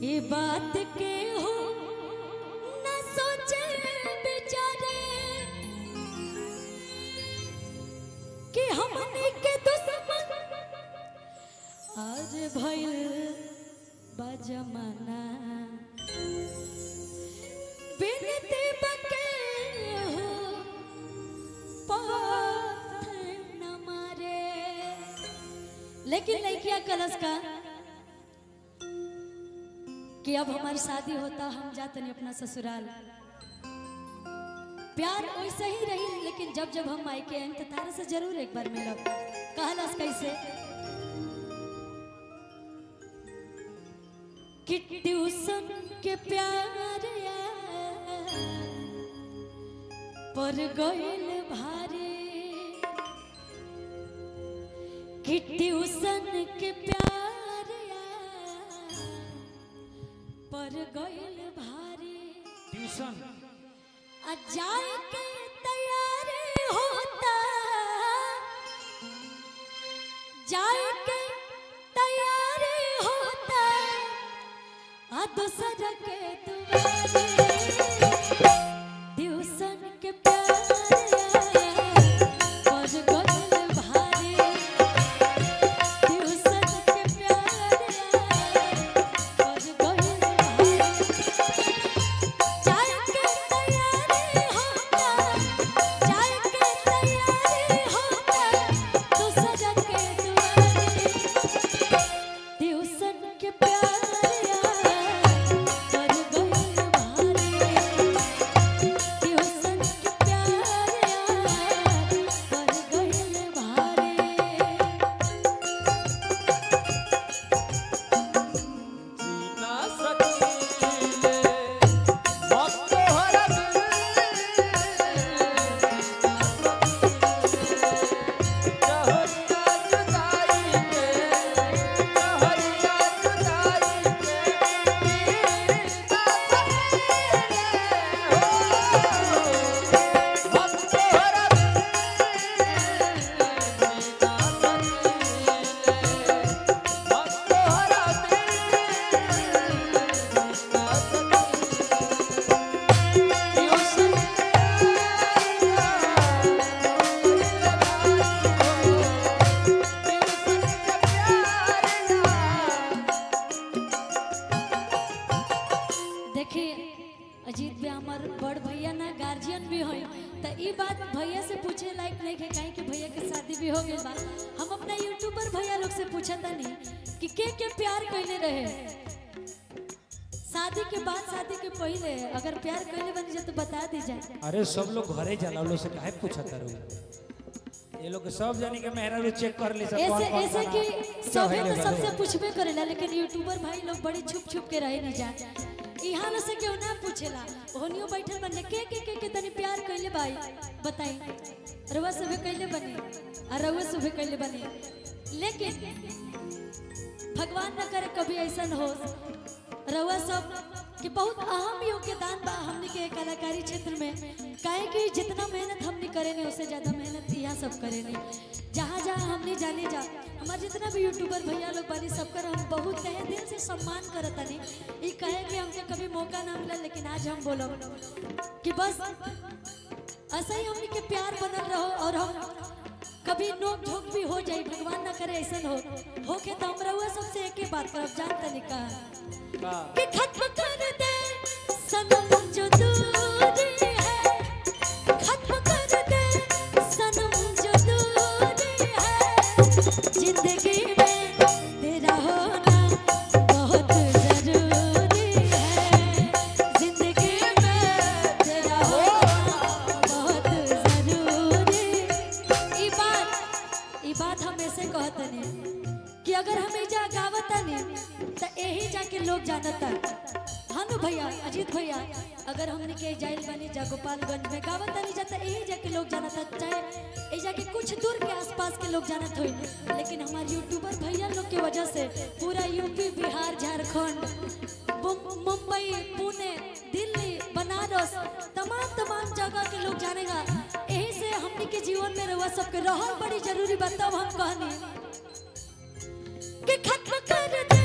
ये बात के हो न सोचे बेचारे कि हमने के दुश्मन आज भइल बा जमाना। बिनती बके हो पत्थर न मारे। लेकिन लड़कियां कलश का कि अब हमारी शादी होता, हम जाते नहीं अपना ससुराल। प्यार वैसे ही रही, लेकिन जब जब हम मायके आए तो तारा से जरूर एक बार मिलब। कहलस कैसे कि ट्यूशन के प्यार पर गइल भारी, कि ट्यूशन के प्यार पर गइल भारी। ट्यूशन आ जाए के तैयारी होता, जाए के तैयारी होता, आ दूसर के दुआरे ट्यूशन के प्यार पर गइल भारी, ट्यूशन के प्यार पर गइल भारी। जाए के तैयारी होता, जाए के तैयारी होता, दूसर के दुआरे ट्यूशन के प्यार पर गइल भारी, ट्यूशन के प्यार पर गइल भारी। जीना सकीले हम तोहरा बिन, जहरिया जुदाई के, जहरिया जुदाई के, जीना सकीले हो, हम तोहरा बिन, जीना सकीले, हम तोहरा बिन, जीना सकीले। देखिए अजीत भी हमार बड़ भैया ना गार्जियन भी होई, त ई बात भैया से पूछे लायक नहीं है, काहे कि भैया के शादी भी हो गइल बा। हम अपना यूट्यूबर भैया लोग से पूछता नहीं कि के प्यार कइले रहे शादी के बाद, शादी के पहले अगर प्यार कइले बनी जा तो बता दी जाए। अरे सब लोग घरे जाला, लोग से काहे पूछता रहो? ये लोग सब जानी के मेहरा चेक कर ली सब कौन ऐसे कौन ऐसे खाना कि सभे चढ़ैले तो बा। सबसे पूछबे करेला, लेकिन यूट्यूबर भाई लोग बड़े छुप छुप के रहे नहीं जा। यहाँ में से केहू ना पूछेला, ओहनियो बैठल बने के के के के तनी प्यार कइले भाई बताई, रउआ सभे कइले बने आ रउआ सभे कइले बने। लेकिन भगवान न करे कभी ऐसा हो, रउआ सब के बहुत अहम योगदान बा हमनी के कलाकारी क्षेत्र में, काहे कि जितना मेहनत हमनी करेनी उससे ज़्यादा मेहनत यहाँ सब करेनी। जहाँ जहाँ हमनी जाने जा, हमार जितना भी यूट्यूबर भैया लोग बानी सबकर हम बहुत तहे दिल से सम्मान करतानी। ई कहे कि हमके कभी मौका ना मिला, लेकिन आज हम बोलब कि बस ऐसा ही हमनी के प्यार बनल रहो और हम कभी नोक झोंक भी हो जाए, भगवान ना करे ऐसा हो होके, तो हम रउआ सबसे एक ही बात करब, जान तनी का कि खत्म कर दे सनम जो दूरी है, खत्म कर दे सनम जो दूरी है, जिंदगी में तेरा होना बहुत जरूरी है, जिंदगी में तेरा होना बहुत जरूरी। ई बात हम ऐसे कहतनी कि अगर हम एजा गावतनी त एही जाके लोग जानता। हनु भैया, अजीत भैया, अगर हमने के जाइल बनी जा गोपालगंज में गावतनी जा त एही जाके लोग जानता, चाहे एजा के कुछ दूर के आसपास के लोग जानत होई, लेकिन हमार यूट्यूबर भैया लोग के वजह से पूरा यूपी, बिहार, झारखंड, मुंबई, पुणे, दिल्ली, बनारस, तमाम तमाम जगह के लोग जानेगा। यही से हमनी के जीवन में रहुआ सबके रहल बड़ी जरूरी बा। तब हम कहनी कि खत्म कर दे